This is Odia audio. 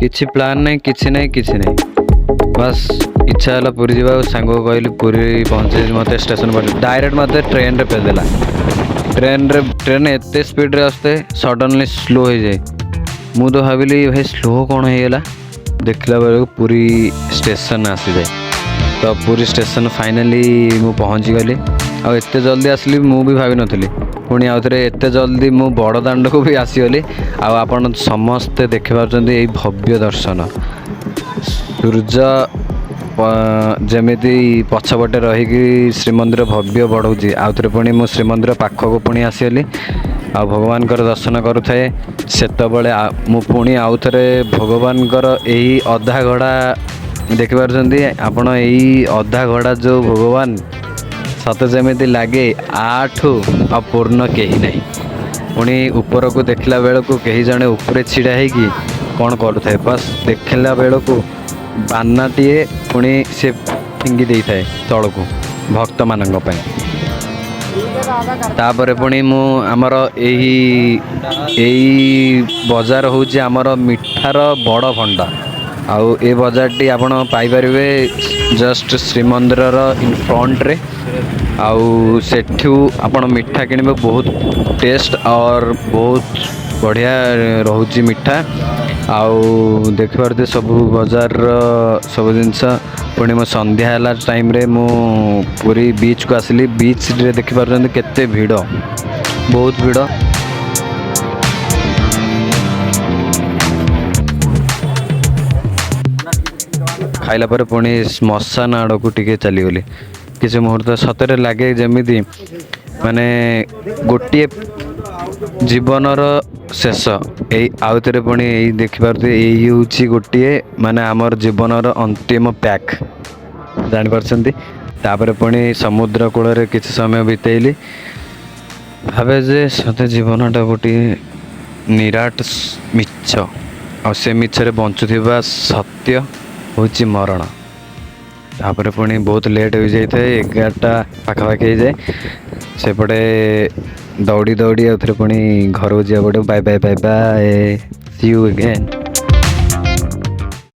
କିଛି ପ୍ଲାନ୍ ନାହିଁ, କିଛି ନାହିଁ, କିଛି ନାହିଁ। ବାସ୍ ଇଚ୍ଛା ହେଲା ପୁରୀ ଯିବାକୁ। ସାଙ୍ଗକୁ କହିଲି ପୁରୀ ପହଞ୍ଚେଇ ମୋତେ ଷ୍ଟେସନ୍ ପଠେଇ, ଡାଇରେକ୍ଟ ମୋତେ ଟ୍ରେନ୍ରେ ପେଲିଦେଲା। ଟ୍ରେନ୍ରେ ଟ୍ରେନ୍ ଏତେ ସ୍ପିଡ଼ରେ ଆସୁଥାଏ, ସଡ଼ନଲି ସ୍ଲୋ ହେଇଯାଏ। ମୁଁ ତ ଭାବିଲି ଭାଇ ସ୍ଲୋ କ'ଣ ହେଇଗଲା, ଦେଖିଲା ବେଳକୁ ପୁରୀ ଷ୍ଟେସନ୍ ଆସିଯାଏ। ତ ପୁରୀ ଷ୍ଟେସନ୍ ଫାଇନାଲି ମୁଁ ପହଞ୍ଚିଗଲି। ଆଉ ଏତେ ଜଲ୍ଦି ଆସିଲି ମୁଁ ବି ଭାବିନଥିଲି। ପୁଣି ଆଉଥରେ ଏତେ ଜଲ୍ଦି ମୁଁ ବଡ଼ ଦାଣ୍ଡକୁ ବି ଆସିଗଲି। ଆଉ ଆପଣ ସମସ୍ତେ ଦେଖିପାରୁଛନ୍ତି ଏଇ ଭବ୍ୟ ଦର୍ଶନ। ସୂର୍ଯ୍ୟ ଯେମିତି ପଛପଟେ ରହିକି ଶ୍ରୀମନ୍ଦିର ଭବ୍ୟ ବଢ଼ଉଛି। ଆଉଥରେ ପୁଣି ମୁଁ ଶ୍ରୀମନ୍ଦିର ପାଖକୁ ପୁଣି ଆସିଗଲି ଆଉ ଭଗବାନଙ୍କର ଦର୍ଶନ କରୁଥାଏ। ସେତେବେଳେ ମୁଁ ପୁଣି ଆଉଥରେ ଭଗବାନଙ୍କର ଏଇ ଅଧା ଗଢ଼ା ଦେଖିପାରୁଛନ୍ତି ଆପଣ, ଏଇ ଅଧା ଗଢ଼ା ଯେଉଁ ଭଗବାନ, ସତେ ଯେମିତି ଲାଗେ ଆଠୁ ଆଉ ପୂର୍ଣ୍ଣ କେହି ନାହିଁ। ପୁଣି ଉପରକୁ ଦେଖିଲା ବେଳକୁ କେହି ଜଣେ ଉପରେ ଛିଡ଼ା ହେଇକି କ'ଣ କରୁଥାଏ। ବାସ୍ ଦେଖିଲା ବେଳକୁ ବାନାଟିଏ ପୁଣି ସେ ଫିଙ୍ଗି ଦେଇଥାଏ ତଳକୁ ଭକ୍ତମାନଙ୍କ ପାଇଁ। ତାପରେ ପୁଣି ମୁଁ ଆମର ଏହି ଏଇ ବଜାର ହେଉଛି ଆମର ମିଠାର ବଡ଼ ଭଣ୍ଡା। ଆଉ ଏ ବଜାରଟି ଆପଣ ପାଇପାରିବେ ଜଷ୍ଟ ଶ୍ରୀମନ୍ଦିରର ଇନ୍ ଫ୍ରଣ୍ଟରେ। ଆଉ ସେଠୁ ଆପଣ ମିଠା କିଣିବେ, ବହୁତ ଟେଷ୍ଟ ଅର୍ ବହୁତ ବଢ଼ିଆ ରହୁଛି ମିଠା। ଆଉ ଦେଖିପାରୁଥିବେ ସବୁ ବଜାରର ସବୁ ଜିନିଷ। ପୁଣି ମୁଁ ସନ୍ଧ୍ୟା ହେଲା ଟାଇମ୍ରେ ମୁଁ ପୁରୀ ବିଚ୍କୁ ଆସିଲି। ବିଚ୍ରେ ଦେଖିପାରୁଛନ୍ତି କେତେ ଭିଡ଼, ବହୁତ ଭିଡ଼। ଖାଇଲା ପରେ ପୁଣି ଶ୍ମଶାନ ଆଡ଼କୁ ଟିକେ ଚାଲିଗଲି କିଛି ମୁହୂର୍ତ୍ତ। ସତରେ ଲାଗେ ଯେମିତି ମାନେ ଗୋଟିଏ ଜୀବନର ଶେଷ ଏଇ। ଆଉଥରେ ପୁଣି ଏଇ ଦେଖିପାରୁଥିବେ, ଏଇ ହେଉଛି ଗୋଟିଏ ମାନେ ଆମର ଜୀବନର ଅନ୍ତିମ ପ୍ୟାକ୍, ଜାଣିପାରୁଛନ୍ତି। ତାପରେ ପୁଣି ସମୁଦ୍ର କୂଳରେ କିଛି ସମୟ ବିତେଇଲି। ଭାବେ ଯେ ସତେ ଜୀବନଟା ଗୋଟିଏ ନିରାଟ ମିଛ, ଆଉ ସେ ମିଛରେ ବଞ୍ଚୁଥିବା ସତ୍ୟ ହେଉଛି ମରଣ। ତାପରେ ପୁଣି ବହୁତ ଲେଟ୍ ହୋଇଯାଇଥାଏ, 11ଟା ପାଖାପାଖି ହେଇଯାଏ। ସେପଟେ ଦୌଡ଼ି ଦୌଡ଼ି ଆଉଥରେ ପୁଣି ଘରକୁ ଯିବାକୁ ପଡ଼ିବ। Bye bye, bye bye, see you again.